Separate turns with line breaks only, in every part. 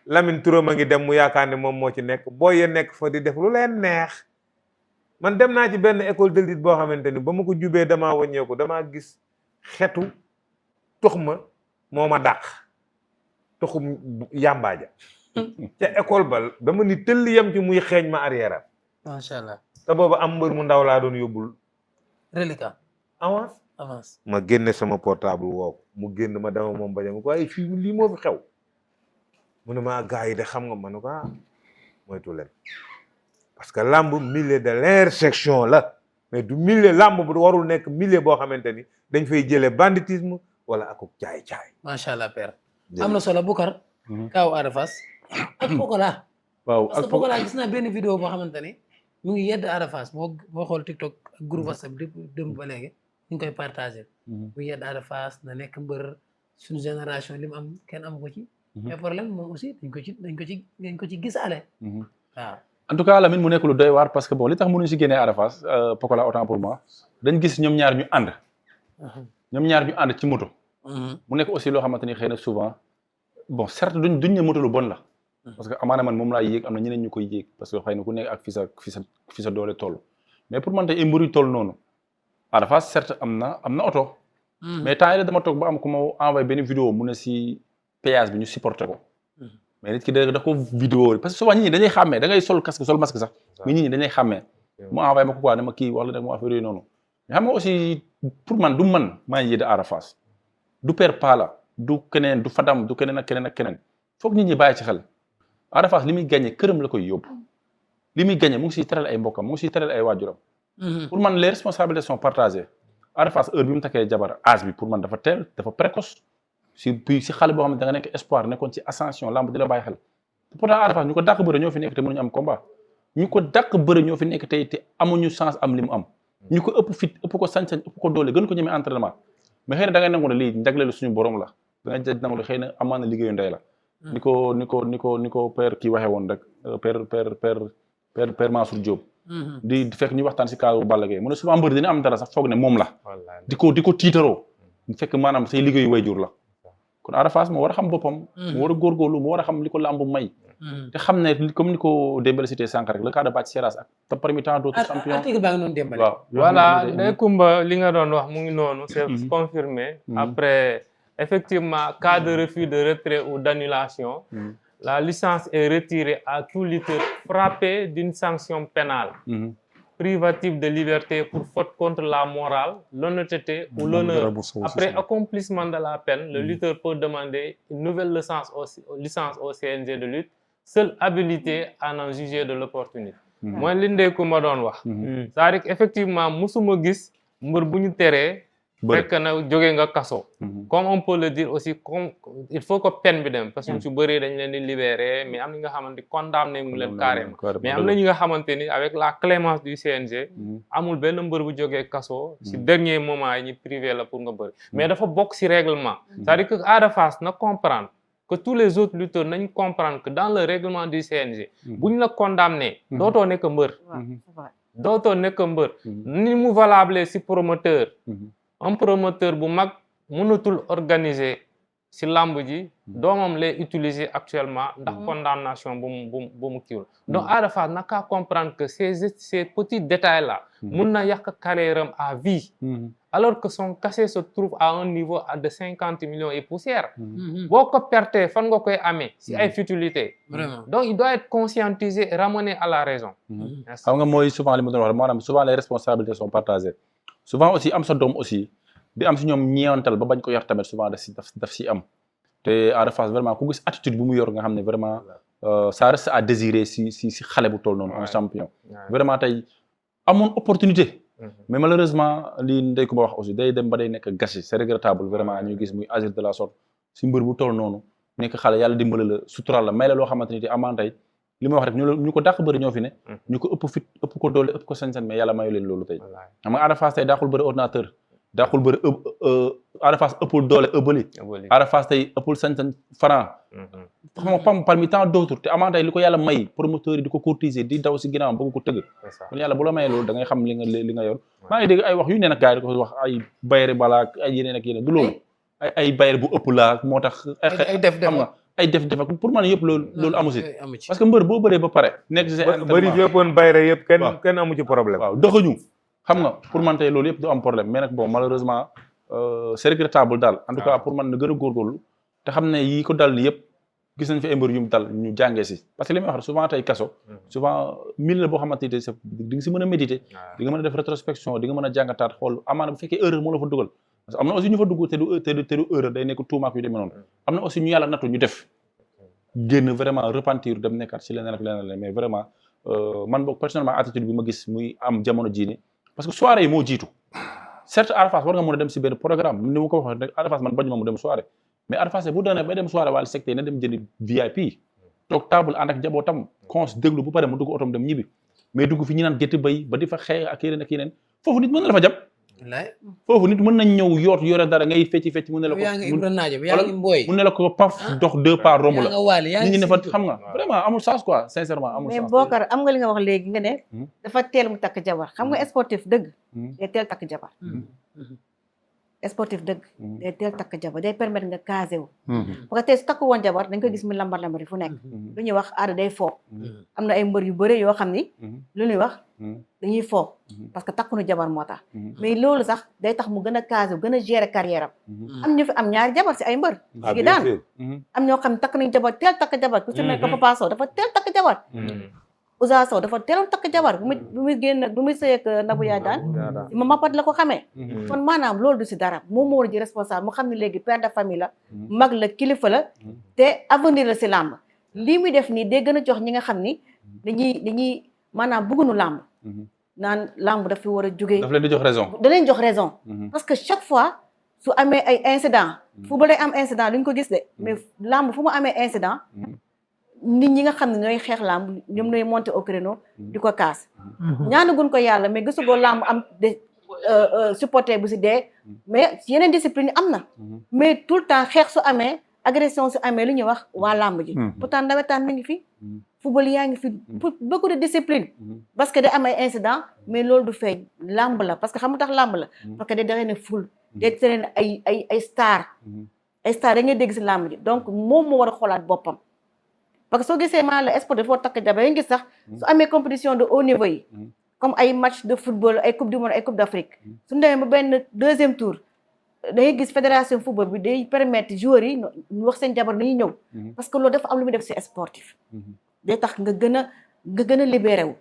Lamine Touré ma ngi dem mu yaakaar ne moom moo ci nekk boo yee nekk fa di def lu leen neex man dem naa ci benn école de lutte boo xamante ni ba ma ko jubee damaa wàññeeku damaa gis xetu tux ma moo ma dàq tuxu yàmbaaja ca école ba dama ni tëll yem ci muy xeeñ ma arrière
macha allah
te boobu am mbër mu ndaw laa doon yóbbul
reliquat avance
ma génne sama portable woo mu génn ma dama moom bañam ko waaye fii lii moo fi xew mu ne ma gars yi de xam nga ma ne ko moytu leen parce que lamb milieu de l'insertion la mais du milieu lamb bu warul nekk milieu boo xamante ni dañ fay jëlee banditisme wala akuk caay-caay.
macha allah père. am na solo Boucar. Kaaw Ada Fass ak Pokola.
waaw
parce que Pokola gis naa benn vidéo boo xamante ni mu ngi yedd Ada Fass boo xool TikTok ak groupe WhatsApp dem ba léegi ñu ngi koy partagé. mu yedd Ada Fass na nekk mbër suñu génération li mu am kenn amu ko ci. mais problème moom aussi dañ ko ci gisaale. waaw.
en tout cas Lamine mu nekk lu doy waar parce que bon li tax mënuñu si génnee Ada Fass Pokola autant pour moi dañ gis ñoom ñaar ñu ànd. ñoom ñaar ñu ànd ci moto. mu nekk aussi loo xamante ni xëy na souvent bon certes duñ ne moto lu bon la. parce que amaana man moom laa yéeg am na ñeneen ñu koy yéeg parce que xëy na ku nekk ak fi sa doole toll. mais pour man tey mbir yu toll noonu Ada Fass certes am na oto. mais temps yii dama toog ba am ku ma envoyé benn vidéo mu ne si péage bi ñu supporté ko. mais nit ki da ko vidéo parce que souvent nit ñi dañuy xàmmee da ngay sol casque sol masque sax. mais nit ñi dañuy xàmmee. mu envoyé ma ko quoi ne ma kii wax la nag mu affaire yooyu noonu. mais xam nga aussi pour man du man maa ngi yéede Ada Fass du père Pala du keneen du Fadam du keneen ak keneen ak keneen foog nit ñi bàyyi ci xel Ada Fass li muy gagné këram la koy yóbbu li muy gagné mu ngi siy teral ay mbokkam mu ngi siy teral ay waajuram. pour man les responsabilités sont partagées Ada Fass heure bi mu takkee jabar âge bi pour man dafa teel dafa précoce si xale boo xam ne da nga nekk espoir nekkoon ci ascension lamb di la bàyyi xel pourtant Ada Fass ñu ko dàq bëre ñoo fi nekk te mënuñu am combat ñu ko dàq bëre ñoo fi nekk tey te amuñu chance am li mu am ñu ko ëpp fit ëpp ko sañ-sañ ëpp ko doole gën ko ñemee entraînement mais xëy na da ngay nangu ne lii njagleelu suñu borom la da ngay nangu ne xëy na amaan na liggéeyu ndey la ni ko père kii waxee woon rek père Mansour Diop di fekk ñu waxtaan si kaawu Balla Gaye mu ne souvent mbër dina am dara sax foog ne moom la di ko tiitaroo fekk maanaam say liggéeyu wayjur la kon Ada Fass moo war a xam boppam mu war a góorgóorlu mu war a xam li ko làmb may te xam ne comme ni ko Dembélé cité sànq rek le cas de Bathie Seras ak te parmi tant d'autres champions
article baa ngi noonu Dembélé
waaw
voilà Ndeye Coumba li nga doon wax mu ngi noonu c'est confirmé après effectivement cas de refus de retrait ou d'annulation la licence est retirée à tout lutteur frappé d'une sanction pénale privative de liberté pour faute contre la morale, l'honnêteté ou l'honneur. Après accomplissement de la peine, le lutteur peut demander une nouvelle licence au CNG de lutte, seule habilité à en juger de l'opportunité. Moi, li Ndeye Coumba doon wax. C'est-à-dire qu'effectivement musuma gis mbër bu ñu teree fekk na jóge nga kaso. Comme on peut le dire aussi comme il faut que peine bi dem parce que su bëree dañ leen di libérer mais am na ñi nga xamante condamné mu leen carrément mais am na ñi nga xamante ni avec la clémence du CNG amul benn mbër bu jógee kaso si dernier moment yi ñu privé la pour nga bëri mais dafa bokk si règlement c'est-à-dire que Ada Fass na comprendre que tous les autres lutteurs nañ comprendre que dans le règlement du CNG bu ñu la condamné dootoo nekk mbër ni mu valable si promoteur un promoteur bu mag mënatul organiser ci lamb ji doomam lay utiliser actuellement ndax condamnation bu mu kiiwul donc Ada Fass naka comprendre que ces petits détails là mun na yàq carrière am à vie alors que son cachet se trouve à un niveau de 50 millions et poussière boo ko pertee fan nga koy amee ci ay futilités donc il doit être conscientisé et ramené à la raison
xam nga mooy souvent li ma doon wax maanaam souvent les responsabilités sont partagées souvent aussi am sa doom aussi di am si ñoom ñeewantal ba bañ ko yor tamit souvent daf si am te Ada Fass vraiment ku gis attitude bu mu yor nga xam ne vraiment ça reste à désirer si xale bu toll noonu un champion vraiment tey amoon opportunité mais malheureusement li Ndeye Coumba wax aussi day dem ba day nekk gâché c'est regrettable vraiment ñu gis muy agir de la sorte si mbër bu toll noonu nekk xale yàlla dimbali la sutural la may la loo xamante ni te amaan tey li ma wax rek ñu ko dàq bëri ñoo fi ne ñu ko ëpp fit ëpp ko doole ëpp ko sañ-sañ mais yàlla mayu leen loolu tey xam nga Ada Fass tey dàqul bëri ordinateur dàqul bëri Ada Fass ëppul doole ëbbali Ada Fass tey ëppul sañ-sañ Franc xam nga pam parmi tant d'autres te amaan tey li ko yàlla may promoteur yi di ko courtiser di daw si ginnaaw bëgg ko tëgg kon yàlla bu la mayee loolu da ngay xam li nga yor maa ngi dégg ay wax yu ne nag gars yi di ko wax ay bayre balaa ay yeneen ak yeneen du loolu ay bayre bu ëpp laa moo tax
ay def
xam nga ay def pour man yëpp loolu amu si
amu ci.
parce que mbër boo bëree ba pare nekk ci say
bëri yëppoon bayre yëpp
waaw.
kenn amu ci problème.
waaw doxuñu xam nga pour man tey loolu yëpp du am problème mais nag bon malheureusement c'est regrettable daal en tout cas pour man na gën a góorgóorlu te xam ne yii ko dal ni yëpp gis nañ fi ay mbër yu mu dal ñu jàngee si parce que li may wax souvent tey kaso souvent milieu la boo xamante ni di nga si mën a méditer di nga mën a def rétrospection di nga mën a jàngataat xool amaana bu fekkee erreur moo la fa dugal parce que am na aussi ñu fa dugg te du erreur day nekk tuumaak yu demee noonu am na aussi ñu yàlla nattu ñu def génn vraiment repentir dem nekkaat si leneen ak leneen mais vraiment man boog personnellement attitude bi ma gis muy am jamono jii ni parce que soirée yi moo jiitu certes Ada Fass war nga mën a dem si benn programme ni ma ko waxee rek Ada Fass man bañu ma mu dem soirée mais Ada Fass bu doonee bay dem soirée wàllu secteur na dem jëndi VIP toog table ànd ak njabootam cons déglu bu pare mu dugg otom dem ñibbi mais dugg fi ñu naan gétti bay ba di fa xeex ak yeneen foofu nit mën na la fa jàpp foofu nit mën nañ ñëw yoot yore dara ngay fecc mu ne la ko
yaa ngi Ibra Naajo yaa ngi Mboy
mu ne la ko paf dox 2 pas romb la
yaa nga waale yaa
nit
ngi
ñi ne fa
Siteu.
xam nga vraiment amul sens quoi sincèrement amul
mais
sens
Bokar am nga li nga wax léegi nga ne dafa teel mu takk jabar xam nga sportif dëgg day teel takk jabar sportif dëgg day teel takk jabar day permettre nga casé wu parce que tey su takk woon jabar dañ ko gis mu lambar lambari fu nekk lu ñuy wax Ada day foo am na ay mbër yu bëre yoo xam ni lu ñuy wax dañuy foo parce que takkuñu jabar moo tax mais loolu sax day tax mu gën a casé wu gën a gérer carrière am ñu fi am ñaari jabar si ay mbër gi daan am ñoo xam ne takk nañu jabar teel takk jabar ku ci nekk Papa Sow dafa teel takk jabar Ousa Sow dafa teeloon takk jabar bu muy génn bu muy sëy ak Nabou Yaay daan ma mappat la ko xamee kon maanaam loolu du si dara moom moo war a ji responsable mu xam ne léegi père de famille la mag la kilifa la te avenir la si làmb lii muy def nii day gën a jox ñi nga xam ni dañuy maanaam bëgguñu làmb naan làmb daf fi war a jógee
daf leen di jox raison
da leen jox raison parce que chaque fois su amee ay incident football day am incident duñ ko gis de mais làmb fu mu amee incident nit ñi nga xam ne ñooy xeex làmb ñoom ñooy monter au créneau di ko kaas ñaanagun ko yàlla mais gisugoo làmb am de supporter bu si dee mais yeneen discipline am na mais tout le temps xeex su amee agression su amee lu ñuy wax waa làmb ji pourtant nawetaan mi ngi fi football yaa ngi fi beaucoup de discipline parce que day am ay incident mais loolu du feeñ làmb la parce que xam nga tax làmb la parce que day daree ne ful day daree ne ay star da ngay dégg si làmb ji donc moom moo war a xoolaat boppam parce que soo gisee maanaam la sport dafa takk jabar yi ngi sax su amee compétition de haut niveau yi comme ay match de football ay coupe du monde ay coupe d'Afrique su ñu demee ba benn deuxième tour da ngay gis fédération football bi day permettre joueurs yi ñu wax seen jabar nañuy ñëw parce que loolu dafa am lu muy def si sportif day tax nga gën a libéré wu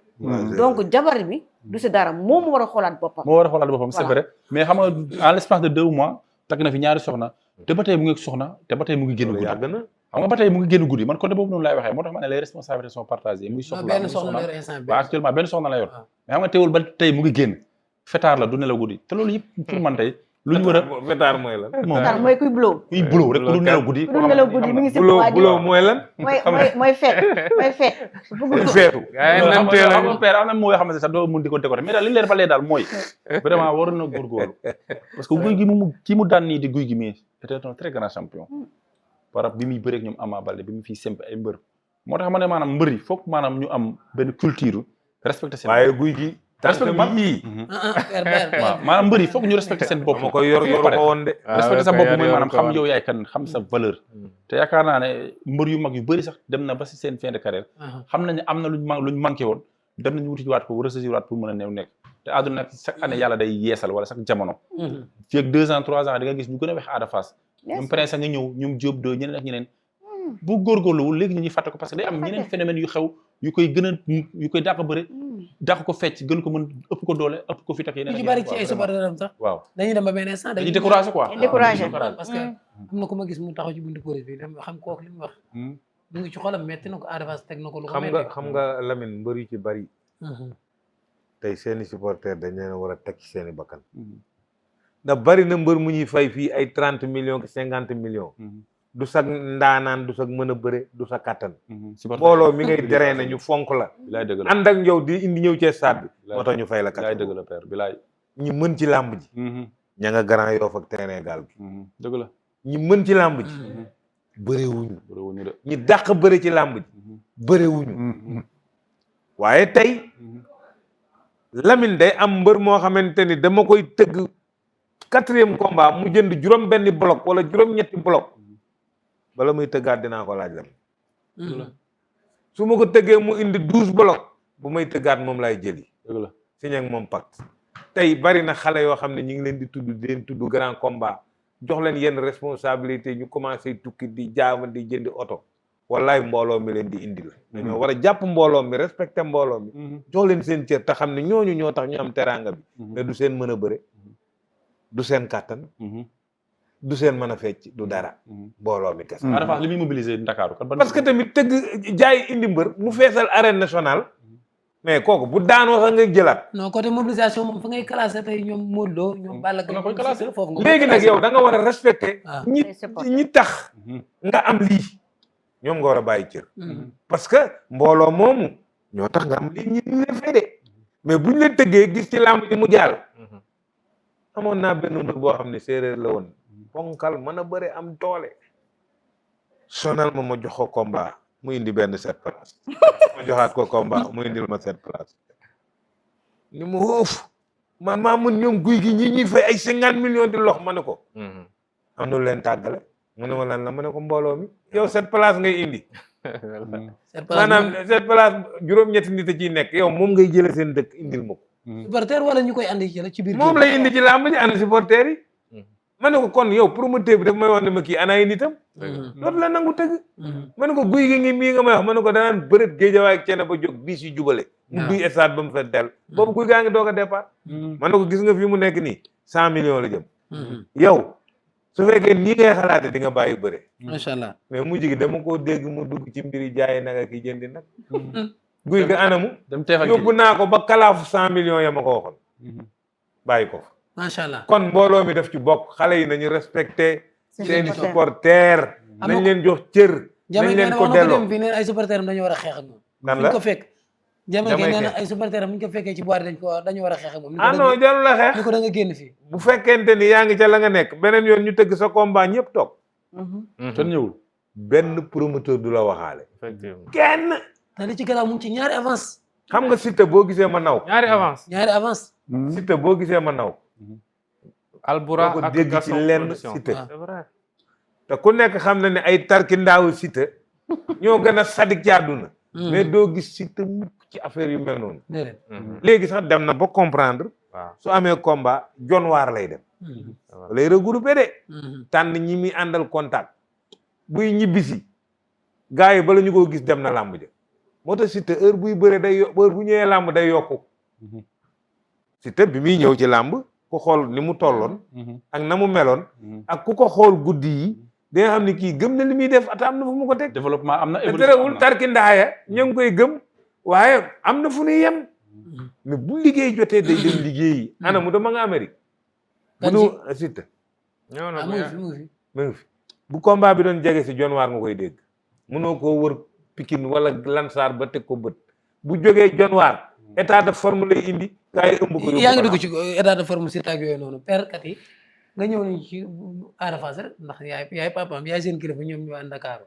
donc jabar bi du si dara moom mu war a xoolaat boppam
c'est vrai mais xam nga en l'espace de 2 mois takk na fi ñaari soxna te ba tey mu ngi soxna te ba tey mu ngi génn guddi xam nga ba tey mu ngi génn guddi man côté boobu noonu laay waxee moo tax ma ne les responsabilités sont partagées muy soxla
benn soxna la yor instant bi
actuellement benn soxna la yor mais xam nga teewul ba tey mu ngi génn fetaar la du nelaw guddi te loolu yëpp pour man tey lu ñu war a
fetaar mooy lan
fetaar mooy kuy blow
rek ku du nelaw guddi
ku du nelaw guddi mi ngi si
blow mooy lan
mooy feet
feetu
am na père am na moo yoo xamante sax doo mun di ko décorer mais daal li leer ba lee daal mooy vraiment waroon na góorgóorlu parce que guy gi kii mu daan nii di guy gi mii c'était un très grand champion par rapport bi muy bëreeg ñoom Ama Baldé bi mu fiy semp ay mbër moo tax ma ne maanaam mbër yi foog maanaam ñu am benn culture respecté seen
waaye guy gi respecté yii
waaw maanaam mbër yi foog ñu respecté seen bopp
ma koy yoru ko woon de
respecté sa bopp mooy maanaam xam yow yaay kan xam sa valeur te yaakaar naa ne mbër yu mag yu bëri sax dem na ba si seen fin de carrière xam nañ ne am na luñ manqué woon dem nañu wuti waat ko ressaisir waat pour mën a neew nekk te àdduna nag chaque année yàlla day yeesal wala chaque jamono fii ak 2 ans 3 ans di nga gis ñu gën a wex Ada Fass ñoom prince nga ñëw ñoom Diop de ñeneen ak ñeneen bu góorgóorluwul léegi ñu ñuy fàtte ko parce que day am ñeneen phénomène yu xew yu koy gën a yu koy dàq bëre dàq ko fecc gën ko mën ëpp ko doole ëpp ko fit ak yeneen
ci bari ci ay supporteram sax
waaw
dañuy dem ba benn instant
dañuy découragé quoi
parce que am na ku ma gis mu taxaw ci buntu police bi dama xam kooku li mu wax mu ngi ci xolam metti na ko Ada Fass teg na ko lu ko metti
xam nga Lamine mbër yu ci bari tey seeni supporter dañ leen war a teg ci seeni bakkan ndax bari na mbër mu ñuy fay fii ay 30 millions 50 millions du sag ndaanaan du sag mën a bëre du sa kattan mbooloo mi ngay drainer ñu fonk la
bilaay dëgg la
ànd ak ñëw di indi ñëw ci stade bi moo tax ñu fay la kattan
bilaay dëgg la père bilaay
ñi mën ci làmb ji ña nga Grand Yoff ak terrain gaal gi
dëgg la
ñi mën ci làmb ji bëriwuñu
de
ñi dàq bëri ci làmb ji bëriwuñu waaye tey Lamine day am mbër moo xamante ni dama koy tëgg 4e combat mu jënd juróom benn bloc wala juróom ñetti bloc bala muy tëggaat dinaa ko laaj lam su ma ko tëggee mu indi 12 bloc bu may tëggaat moom laay jëli
dëgg la
signé ak moom pacte tey bari na xale yoo xam ne ñu ngi leen di tudd grand combat jox leen yenn responsabilité ñu commencé tukki di jaama di jëndi oto wallaay mbooloo mi leen di indi la dañoo war a jàpp mbooloo mi respecté mbooloo mi jox leen seen cër te xam ne ñooñu ñoo tax ñu am teraanga bi mais du seen mën a bëre du seen kàttan du seen mën a fecc du dara mbooloo mi kese
Ada Fass li muy mobiliser Ndakaaru kan
parce que tamit tëgg jaay indi mbër mu feesal arène nationale mais kooku bu daanoo sax nga jëlaat
non côté mobilisation moom fa ngay classé tey ñoom Modou Lo ñoom Balla Gaye
koy classé
foofu nga
léegi nag yow da nga war a respecté ñi
Ay supporter.
ñi tax nga am lii ñoom nga war a bàyyi cër parce que mbooloo moomu ñoo tax nga am lii ñi leen fay de mais buñ leen tëggee gis ci làmb ji mu jàll amoon naa benn mbër boo xam ne séeréer la woon ponkal mën a bëre am doole sonal ma jox ko combat mu indi benn 7 place ma joxaat ko combat mu indil ma 7 place ni mu wóof man maa mun ñoom guy gi ñi ñuy fay ay 50 millions di lox ma ne ko am na lu leen tàggale mu ne ma lan la ma ne ko mbooloo mi yow 7 place ngay indi maanaam 7 place juróom-ñetti nit a ciy nekk yow moom ngay jële seen dëkk indil ma ko
supporter wala ñu koy andi ci biir
moom lay indi ci làmb ji ànd supporter yi ma ne ko kon yow promoteur bi daf may wax ne ma kii ana ay nitam loolu la nangu tëgg ma ne ko guy gi ngi mii nga may wax ma ne ko danaan bërët géejawaay ak cene ba jóg bis yu jubale mu duy stade ba mu fa del boobu guy gaa ngi doog a départ ma ne ko gis nga fi mu nekk nii 100 millions la jëm yow su fekkee nii ngay xalaate di nga bàyyi bëre
macha allah
mais mujj gi dama koo dégg mu dugg ci mbiri jaayi nag ak jëndi nag guy ga anamu
dem teefal
yóbbu naa ko ba kalaafu 100 millions ya ma ko waxoon bàyyi ko
macha allah
kon mbooloo mi daf ci bokk xale yi nañu respecté seeni supporter nañ leen jox cër nañ leen ko delloo
fi neen ay supporter am dañu war a xeex ak moom
nan
fu
la
ñu ko fekk Jamaïque nee na ay supporter am bu ñu ko fekkee ci boîte dañu war a xeex ak moom
ah non jarul la xeex
ni ko da nga génn fii
bu fekkente ni yaa ngi ca la nga nekk beneen yoon ñu tëgg sa combat ñëpp toog
te ñëwul
benn promoteur du la waxaale
effectivement
kenn
te li ci gannaaw mu ngi ci ñaari avance
xam nga Siteu boo gisee ma naw
ñaari avance
Siteu boo gisee ma naw
Albourakh
boo ko
ak
dégg ci
Gaston
lenn
production
Siteu
c'est vrai
te ku nekk xam na ne ay tarki ndaawu Siteu ñoo gën a sadik ci àdduna mais doo gis Siteu mukk ci affaire yu mel noonu
déedéet
léegi sax dem na ba comprendre
waaw
su amee combat jon waar lay dem lay regroupé de tànn ñi muy àndal contact buy ñibbisi gars yi bala ñu koo gis dem na làmb ja moo tax Siteu heure buy bëre heure bu ñëwee làmb day yokku Siteu bi muy ñëw ci làmb ku xool ni mu tolloon ak na mu meloon ak ku ko xool guddi yi di nga xam ne kii gëm na li muy def ata am na fu mu ko teg
développement am na
te terewul tarki ndaaya ña ngi koy gëm waaye am na fu ñuy yem mais bu liggéey jotee day dem liggéeyi ana mu dama nga Amérique bu nu Siteu
ñëw na
mu ngi fi mu ngi fi
mu ngi fi bu combat bi doon jege si jon waar nga koy dégg mënoo koo wër Pikine wala Lansar ba teg ko bët bu jógee jon waar état de forme lay indi gaa yi ëmb ko
yaa ngi dugg ci état de forme Siteu ak yooyu noonu père kat yi nga ñëw nañ ci Ada Fass rek ndax yaay papaam yaay seen kilifa ñoom ñu waa Ndakaaru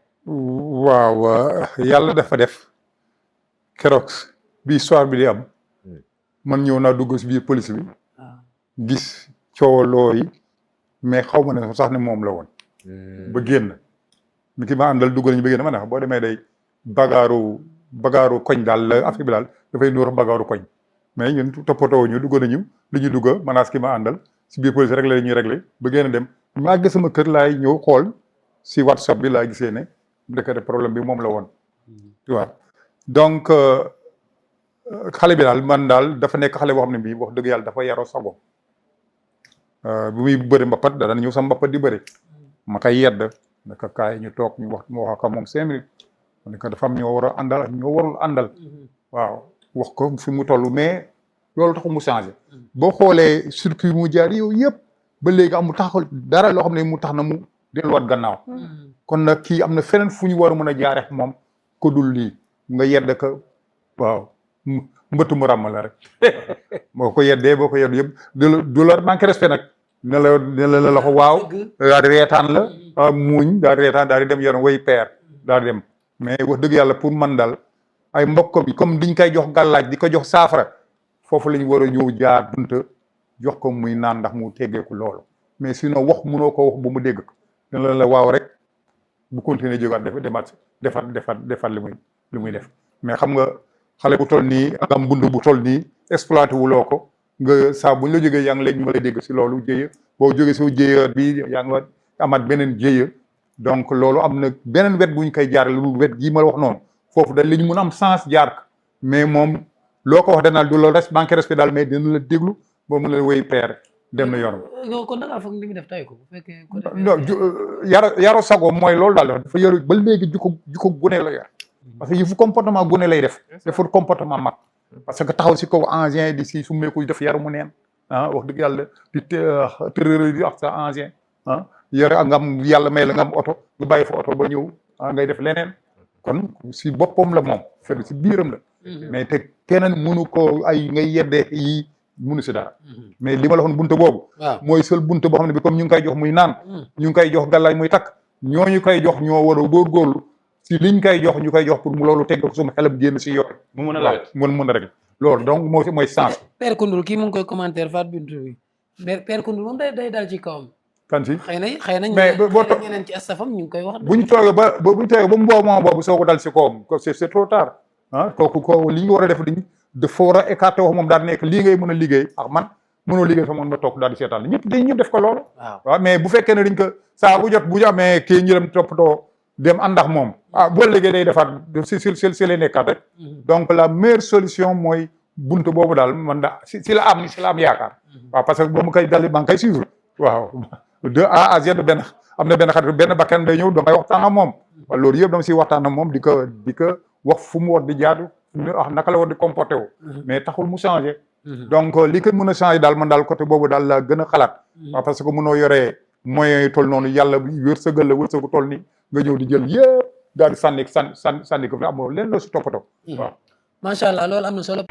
waaw yàlla dafa def keroog bi histoire bi di am man ñëw naa dugg si biir police bi gis coowaloo yi mais xaw ma ne sax ne moom la woon ba génn mi ki ma àndal dugg nañu ba génn ma ne boo demee day bagaaru koñ daal la affaire bi daal dafay nuur bagaaru koñ mais ñun toppatoo ñu dugg nañu li ñu dugg menace ki ma àndal si biir police rek la ñuy réglé ba génn dem maa gis sama kër laay ñëw xool si WhatsApp bi laa gisee ne ndekete problème bi moom la woon waaw donc xale bi daal man daal dafa nekk xale boo xam ne bii wax dëgg yàlla dafa yaroo sago bu muy bëri mbapat da daan ñëw sa mbapat di bëri ma koy yedd naka kaay ñu toog ñu wax mu wax ak moom 5 minutes ma ne ko dafa am ñoo war a àndal ak ñoo warul àndal waaw wax ko fi mu toll mais loolu taxu mu changé boo xoolee circuit mu jaar yow yëpp ba léegi amul taxul dara loo xam ne mu tax na mu delluwaat gannaaw kon nag kii am na feneen fu ñu war a mën a jaaree moom ko dul lii nga yedd ko waaw mbëtt mu ràmm la rek boo ko yeddee boo ko yedd yëpp du la manqué respect nag ne la la ko waaw daal di reetaan la muuñ daal di reetaan daal di dem yoon way peer daal di dem mais wax dëgg yàlla pour man daal ay mbokk bi comme diñ koy jox gàllaaj di ko jox saafara foofu la ñu war a ñëw jaar bunta jox ko muy naan ndax mu teggeeku loolu mais sinon wax munoo ko wax bu mu dégg ko dina la waaw rek bu continuer jógaat defar li muy def mais xam nga xale bu toll nii ak am bund bu toll nii exploité wuloo ko nga saa buñ la jógee yaa ngi léegi ñu ma lay dégg si loolu jéye boo jógee si jéye bi yaa ngi amaat beneen jéye donc loolu am na beneen wet bu ñu koy jaarale lu wet gii ma la wax noonu foofu da li ñu mun am sens jaar mais moom loo ko wax danaa du la manqué respect daal mais dina la déglu boo mun la wéy père dem na yoonam.
yow kon da ngaa foog li mu def tay ko bu fekkee.
non yaro sago mooy loolu daal dafa yaru ba léegi jikko gune la yor parce que yëfu comportement gune lay def defut comportement mag parce que taxaw si kaw ancien di si su meeku def yaru mu neen wax dëgg yàlla di terreur di ak sa ancien yore nga am yàlla may la nga am oto nga bàyyi fa oto ba ñëw ngay def leneen kon si boppam la moom fekk si biiram la mais te keneen mënu ko ay ngay yeddee yi mënu si dara mais li ma la waxoon bunte boobu mooy seul bunte boo xam ne bi comme ñu ngi koy jox muy naan ñu ngi koy jox gàllaay muy takk ñooñu koy jox ñoo war a góorgóorlu si liñ koy jox ñu koy jox pour mu loolu teg ko suma xelam génn si yoon
mu mën a laaj
mën a rek loolu donc mooy sens
Père Koundoul kii mu ngi koy commentaire Fatou Bintou bi Père Koundoul moom day dal ci kawam
kan si
xëy na
mais
ñeneen ci astafam ñu ngi koy wax
buñ toogee ba mu moment boobu soo ko dal si kawam c'est trop tard kooku li ñu war a def dafa war a écarté wax moom daal nekk lii ngay mën a liggéey ak man mënoo liggéey fa moom nga toog daal di seetaan ñëpp def ko loolu waaw mais bu fekkee ne dañ ko saa bu jot bu amee kii ñu dem toppatoo dem àndax moom boo liggéey day defaat si lay nekkaat rek donc la meilleure solution mooy buntu boobu daal man da si la am yaakaar waaw parce que ba mu koy dal maa ngi koy suivre waaw de A à Z benn am na benn xarit benn bakkan day ñëw da ngay waxtaan ak moom waaw loolu yëpp dama siy waxtaan ak moom di ko wax fu mu war di jaadu naka la war di comporté wu mais taxul mu changé donc li ko mën a changé daal man daal côté boobu daal la gën a xalaat waaw parce que mënoo yoree moyens yi toll noonu yàlla wërsëgal la wërsëgu toll ni nga ñëw di jël yëpp daal di sànni ko fi amoo leen la si toppatoo waaw
macha allah loolu am na solo